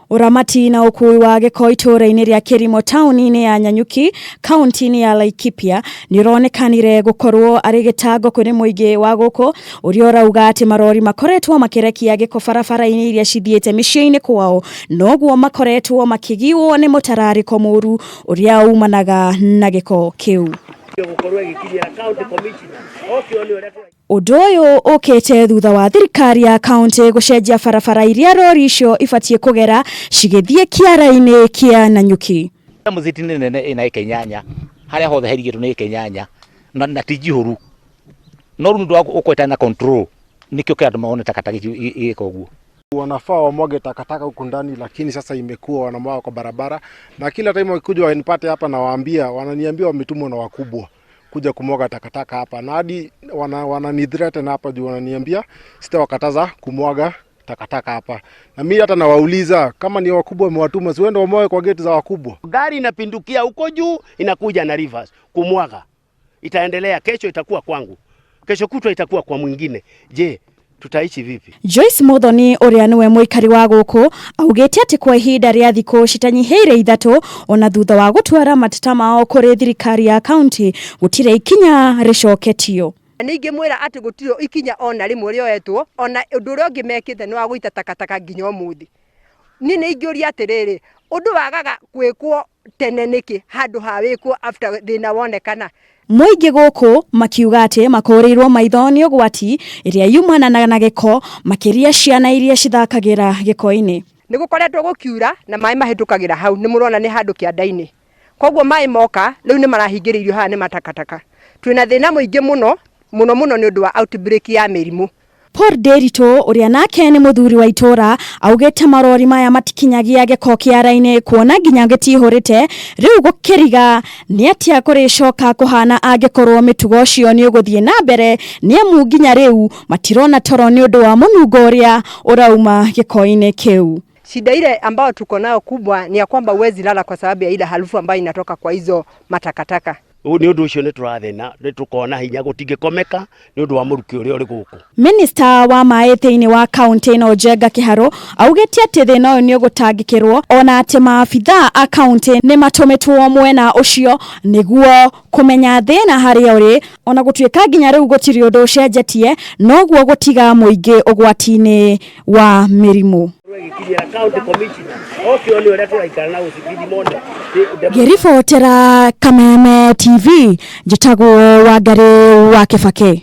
Ũramati na ũkui wa gĩko itũũra-inĩ rĩa Kĩrimo taũni-inĩ ya Nanyuki kaunti-inĩ ya Laikipia nĩ ũronekanire gũkorwo arĩ gĩtango kũrĩ mũingĩ wa gũkũ ũrĩa ũrauga atĩ marori makoretwo makĩrekia gĩko barabara-inĩ iria cithiĩte mĩciĩ-inĩ kwao noguo makoretwo makĩgiwo nĩ mũtararĩko mũru ũrĩa umanaga na gĩko kĩu. Ũndũ ũyũ ũkĩte thutha wa thirikari ya kaunti gũcenjia barabara iria rori icio ibatiĩ kũgera cigĩthiĩ kĩara-inĩ kĩa Nanyuki. Mũthiti nĩ nene ĩna ĩka 8 harĩa hothe hairigĩtwo nĩ ĩka 8 na ti njihũru no rĩu nĩ ũndũ wa gũkorwo na control nĩkĩo kĩrĩa andũ maone takataka igĩka ũguo. Wanafaa wamwage takataka huku ndani, lakini sasa imekuwa wanamwaga kwa barabara, na kila time wakikuja wanipate hapa nawaambia, wananiambia wametumwa na wakubwa kuja kumwaga takataka hapa, na hadi wanani threaten hapa juu wananiambia sitawakataza kumwaga takataka hapa, na mimi hata nawauliza kama ni wakubwa wamewatuma, si waende wamwage kwa geti za wakubwa. Gari inapindukia huko juu inakuja na reverse kumwaga, itaendelea. Kesho itakuwa kwangu, kesho kutwa itakuwa kwa mwingine. Je, tutaishi vipi? Joyce Muthoni ũrĩa nĩwe mũikari wa gũkũ augĩte atĩ kwa ihinda rĩa thikũ citanyihĩire 3 ona thutha wa gũtwara mateta mao kũrĩ thirikari ya kaunti gũtirĩ ikinya rĩcoketio. Ningĩ mwĩra atĩ gũtirĩ ikinya ona rĩmwe rĩoetwo, ona ũndũ ũrĩa ũngĩ mekĩte nĩ wa gũita takataka nginya ũmũthĩ. Niĩ nĩ ingĩũria atĩrĩrĩ, ũndũ wagaga gwĩkwo tene nĩkĩ handũ ha wĩkwo after thĩna wonekana? Mũingĩ gũkũ makiuga atĩ makũrĩirwo maitho nĩ ũgwati ĩrĩa yumanaga na gĩko, makĩria ciana iria cithakagĩra gĩko-inĩ. Nĩ gũkoretwo gũkiura na maĩ mahĩtũkagĩra hau, nĩ mũrona nĩ handũ kĩanda-inĩ, koguo maĩ moka rĩu nĩ marahingĩrĩirio haha nĩ matakataka. Twĩna thĩna mũingĩ mũno mũno mũno nĩ ũndũ wa outbreak ya mĩrimũ. Paul Nderitu ũrĩa nake nĩ mũthuri wa itũra augĩte marori maya matikinyagia gĩko kĩara-inĩ kuona nginya gĩtihũrĩte. Rĩu gũkĩriga nĩ atĩa kũrĩcoka kũhana angĩkorwo mĩtugo ũcio nĩ ũgũthiĩ na mbere, nĩ amu nginya rĩu matirona toro nĩ ũndũ wa mũnungo ũrĩa ũrauma gĩko-inĩ kĩu. Shida ile ambayo tuko nayo kubwa ni ya kwamba huwezi lala kwa sababu ya ile harufu ambayo inatoka kwa hizo matakataka. Nĩ ũndũ ũcio nĩ tũrathĩna, nĩ tũkona hinya gũtingĩkomeka nĩ ũndũ wa mũrukĩ ũrĩa ũrĩ gũkũ. Minista wa maĩ thĩinĩ wa kaunti ĩno Njenga Kĩharũ augĩte atĩ thĩna ũyũ nĩ ũgũtangĩkĩrwo ona atĩ maabithaa a kaunti nĩ matũmĩtwo mwena ũcio nĩguo kũmenya thĩna harĩa ũrĩ, ona gũtuĩka nginya rĩu gũtirĩ ũndũ ũcenjetie, noguo gũtiga mũingĩ ũgwati-inĩ wa mĩrimũ. County commissioner oke one ũrĩa tũraikara na gũcibidi mone. Ngĩribotera Kameme TV, njĩtagwo Wangari wa Kĩbakĩ.